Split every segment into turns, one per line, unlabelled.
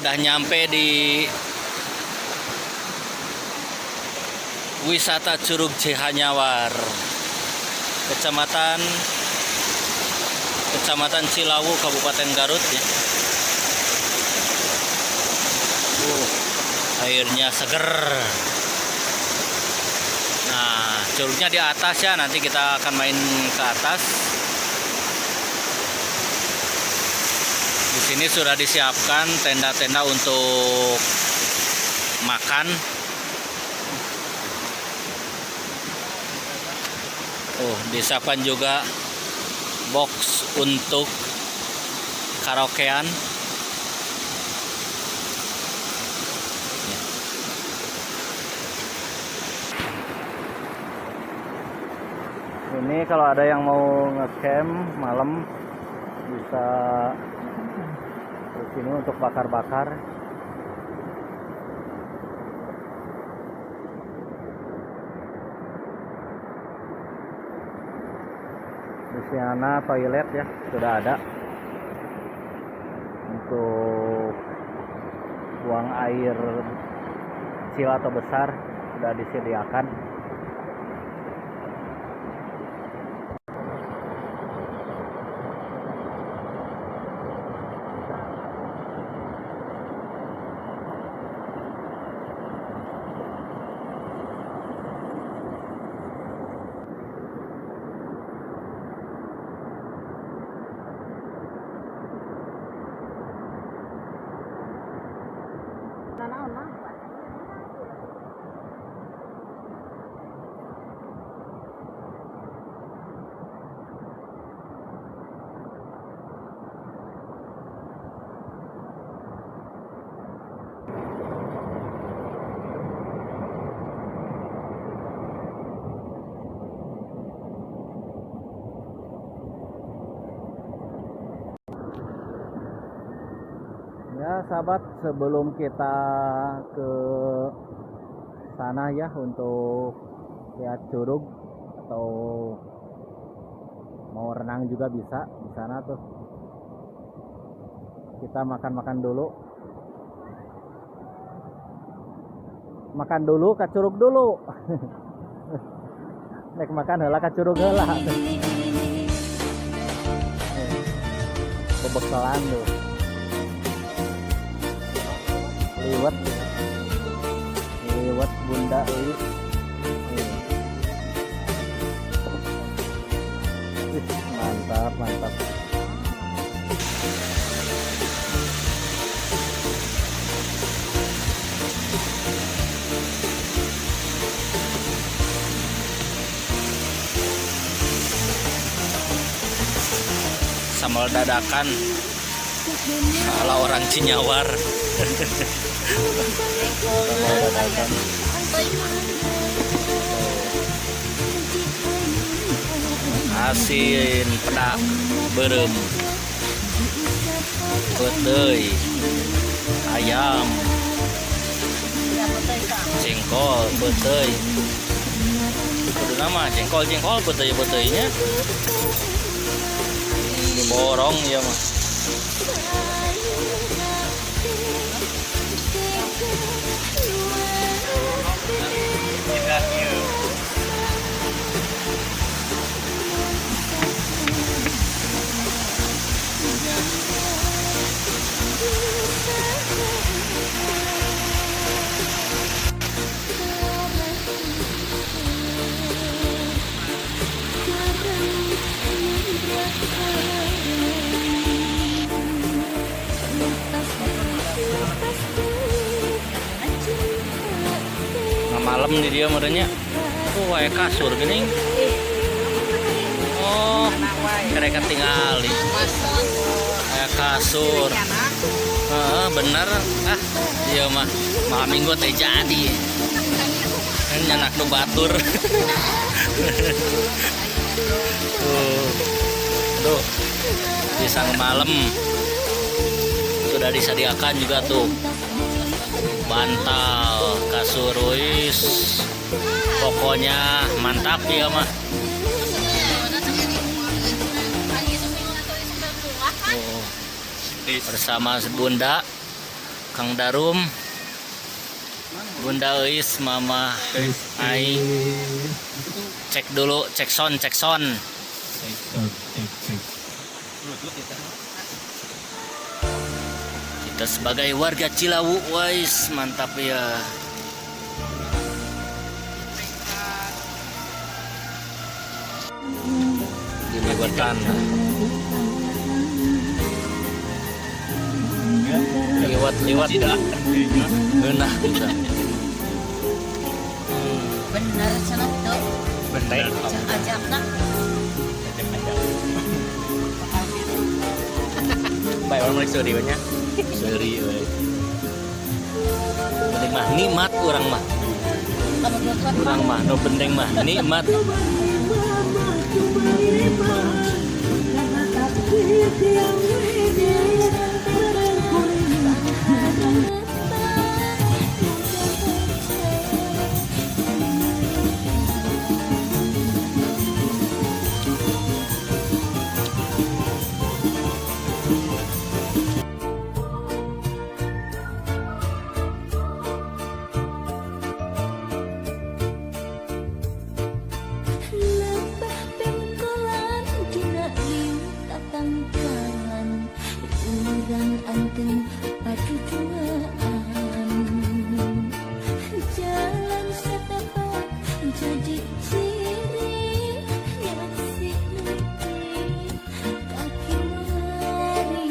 Udah nyampe di wisata Curug Cihanyawar, Kecamatan Kecamatan Cilawu, Kabupaten Garut ya. Airnya seger. Nah, curugnya di atas ya, nanti kita akan main ke atas. Di sini sudah disiapkan tenda-tenda untuk makan. Oh, disiapkan juga box untuk karaokean. Ya. Ini kalau ada yang mau ngecamp malam bisa di sini untuk bakar-bakar. Di sana toilet ya, sudah ada untuk buang air kecil atau besar sudah disediakan. Ya sahabat, sebelum kita ke sana ya untuk lihat curug atau mau renang juga bisa di sana tuh. Kita makan-makan dulu. Makan dulu, ka curug dulu. Nek makan heula ka curug heula. Bebekalan tuh. Liwet. Liwet Bunda euy. Nih. Ih, mantap, mantap. Sambal dadakan ala orang Cinyawar. Sambal dadakan. Asin pedak beureum, peuteuy, ayam, jengkol, peuteuy. Kudu mah jengkol jengkol, peuteuy peuteuy nya. Diborong ya mah. Nah, malam di dieu meureun nya. Tuh wae kasur geuning. Oh, mereka tingali. Aya kasur. Heeh, bener. Ah, ieu mah malam Minggu teh jadi. Kan nyanak nu batur. Tuh. Tuh. Bisa malam. Sudah disediakan juga tuh. Bantal, kasur, wis. Pokoknya mantap ya mah. Oh. Bersama Bunda Kang Darum, Bunda Eis, Mama Aing. Cek dulu, cek sound, cek sound.
Cek cek cek.
Kita sebagai warga Cilawu, wais mantap ya. Di Liwetan. Liwat liwat. Ngeunah bisa.
Bener cenah tuh.
Bener.
Ajak-ajakna.
Baik, urang balik seuri nya.
Seuri we. Penting mah nikmat urang mah.
Kamu nonton.
Urang mah nu penting mah nikmat.
Lebah pengkolan dina liu tatangkalan, urang anteng paduduaan, jalan setapak jadi ciri nyaksi nepi kaki mari.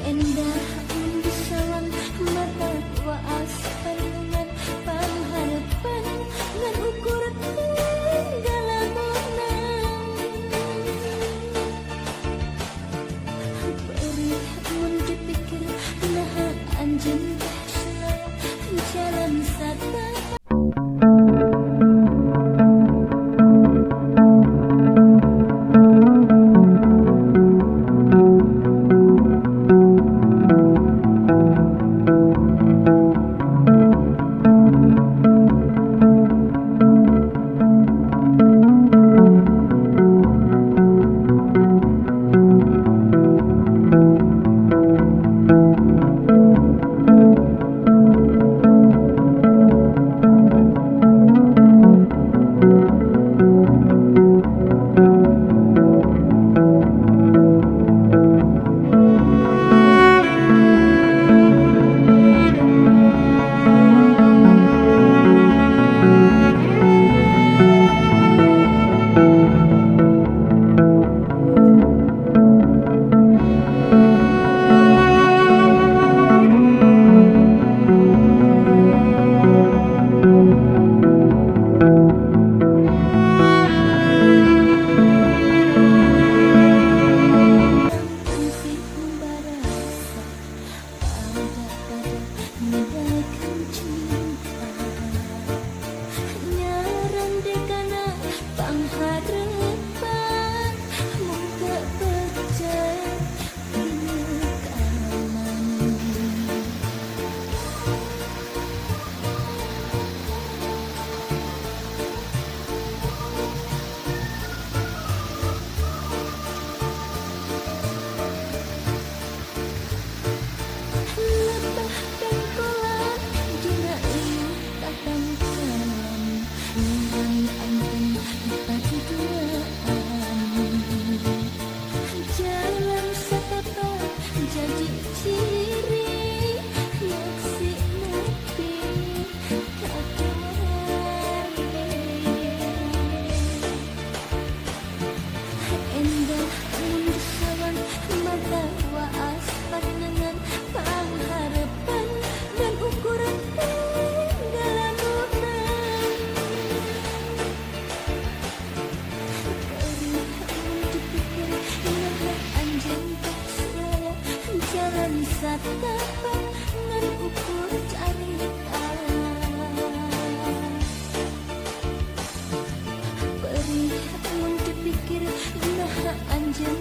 Endah mun disawang mata waas panengan pangharapan ngan ukur tinggalamunan. Perih mun dipikir naha anjeun teh selaya jalan satapak. Musik membarasa pada-pada ngedakan cinta nyarandekana pangharepan mun teu pecah tina kaman. Lebah pengkolan dina liu tatangkalan, urang anteng paduduaan, jalan setapak jadi ciri nyaksi nepi ka kamari. Endah mun disawang mata waas panengan pangharepan ngan ukur tinggalamunan. Perih mun dipikir naha anjeun teh selaya jalan satapak ngan ukur carita. Perih mun dipikir naha anjeun